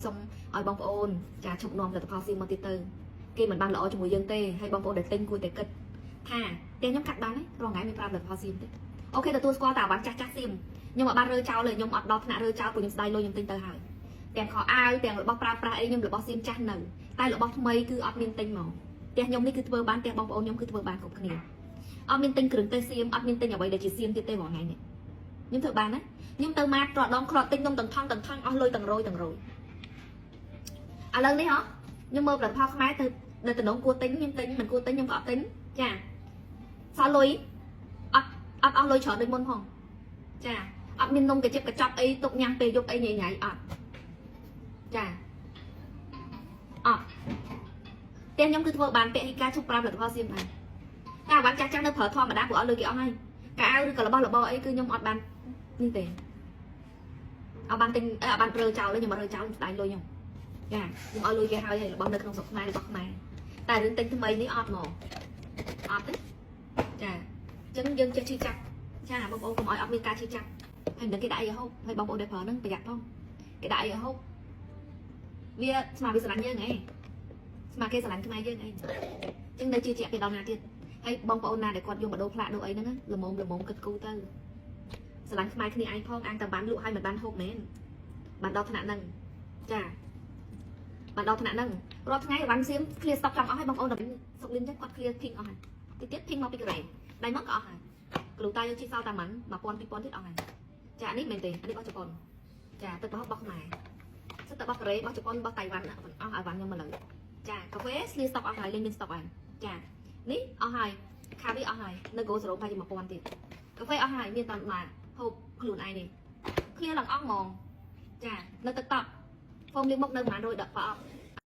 សូមឲ្យបងប្អូនចាឈប់នាំផលិតផលសៀមមកទៀតទៅគេមិនបានល្អជាមួយយើងទេហើយបងប្អូនដែលទិញគួរតែគិតថាផ្ទះខ្ញុំកាត់បានហើយរាល់ថ្ងៃមានប្រើផលិតផលសៀមទេOK ទទួលស្គាល់តែអាវ៉ាន់ចាស់ចាស់សៀមខ្ញុំអត់បានរើចោលទេខ្ញុំអត់ដល់ថ្នាក់រើចោលព្រោះខ្ញុំស្ដាយលុយខ្ញុំទិញទៅហើយទាំងខោអាវទាំងរបស់ប្រើប្រាស់អីខ្ញុំរបស់សៀមចាស់នៅតែរបស់ថ្មីគឺអត់មានទិញមកផ្ទះខ្ញុំនេះគឺធ្វើបានផ្ទះបងប្អូនខ្ញុំគឺធ្វើបានគ្រប់គ្នាអត់មានទិញគ្រឿងទេសសៀមអត់មានទិញអ្វីដែលជាសៀមទៀតទេរាល់ថ្ងៃនេះខ្ញុំធ្វើបានណាខ្ញុំទៅម៉ាតរាល់ដងខ្លោតទិញនំទាំងថងទាំងថងអស់លុយទាំងរយទាំងរយឥឡូវនេះហ៎ខ្ញុំមើលផលិតផលខ្មែរទៅនៅតំណងគួរទិញខ្ញុំទិញមិនគួរទិញខ្ញុំក៏អត់ទិញចាសល់លុយអត់អត់អស់លុយច្រើនដូចមុនផងចាអត់មាននំកញ្ជិបកញ្ចប់អីទុកញ៉ាំពេលយប់អីញ៉ៃញ៉ៃអត់ចាអត់ផ្ទះខ្ញុំគឺធ្វើបានពហិការឈប់ប្រើផលិតផលសៀមបានតែអាវ៉ាន់ចាស់ចាស់នៅប្រើធម្មតាព្រោះអត់លុយគេអស់ហើយកៅអៅឬក៏របស់របរអីគឺខ្ញុំអត់បាននេះទេអត់បានទិញអត់បានរើចោលទេខ្ញុំអត់រើចោលខ្ញុំស្ដាយលុយខ្ញុំចាខ្ញុំឲ្យលុយគេហើយហើយរបស់នៅក្នុងស្រុកខ្មែររបស់ខ្មែរតែរឿងទិញថ្មីនេះអត់ហ្មងអត់ទេចាអញ្ចឹងយើងចេះឈឺចាប់ចាបងប្អូនកុំឲ្យអត់មានការឈឺចាប់ហើយមិនដឹងគេដាក់អីឲ្យហូបហើយបងប្អូនដែលប្រើហ្នឹងប្រយ័ត្នផងគេដាក់អីឲ្យហូបវាស្មាវាស្រឡាញ់យើងហ៎ស្មាគេស្រឡាញ់ខ្មែរយើងហ៎អញ្ចឹងនៅជឿជាក់គេដល់ណាទៀតហើយបងប្អូនណាដែលគាត់យកមកដូរផ្លាកដូរអីហ្នឹងល្មមល្មមគិតគូរទៅស្រឡាញ់ខ្មែរគ្នាឯងផងអាងតែបានលក់ឲ្យមិនបានហូបមែនបានដល់ថ្នាក់ហ្នឹងចាបានដល់ថ្នាក់ហ្នឹងរាល់ថ្ងៃរ៉ាន់សៀម clear stock ចង់អស់ហើយបងប្អូនដល់សុកលីនចឹងគាត់ clear ភីងអស់ហើយតិចទៀតភីងមកពីកូរ៉េដៃមកក៏អស់ហើយគ្រូតាយើងជិះសល់តែមិន1000 2000ទៀតអស់ហើយចានេះមែនទេអានេះរបស់ជប៉ុនចាទឹកប្រហុករបស់ខ្មែរសិតតែរបស់កូរ៉េរបស់ជប៉ុនរបស់តៃវ៉ាន់អស់ឲ្យវ៉ាន់ខ្ញុំមកលើចាកាហ្វេ clear stock អស់ហើយលេងមាន stock ហើយចានេះអស់ហើយខាវីអស់ហើយនៅ Go 0ប្រហែលជា1000ទៀតកាហ្វេអស់ហើយមានតាមមកហូបខ្លួនឯងនេះ clear ឡើងអស់ហ្មងចានៅទឹកតក់ហ្វូមលាងមុខនៅប្រហែល110ប្រអប់។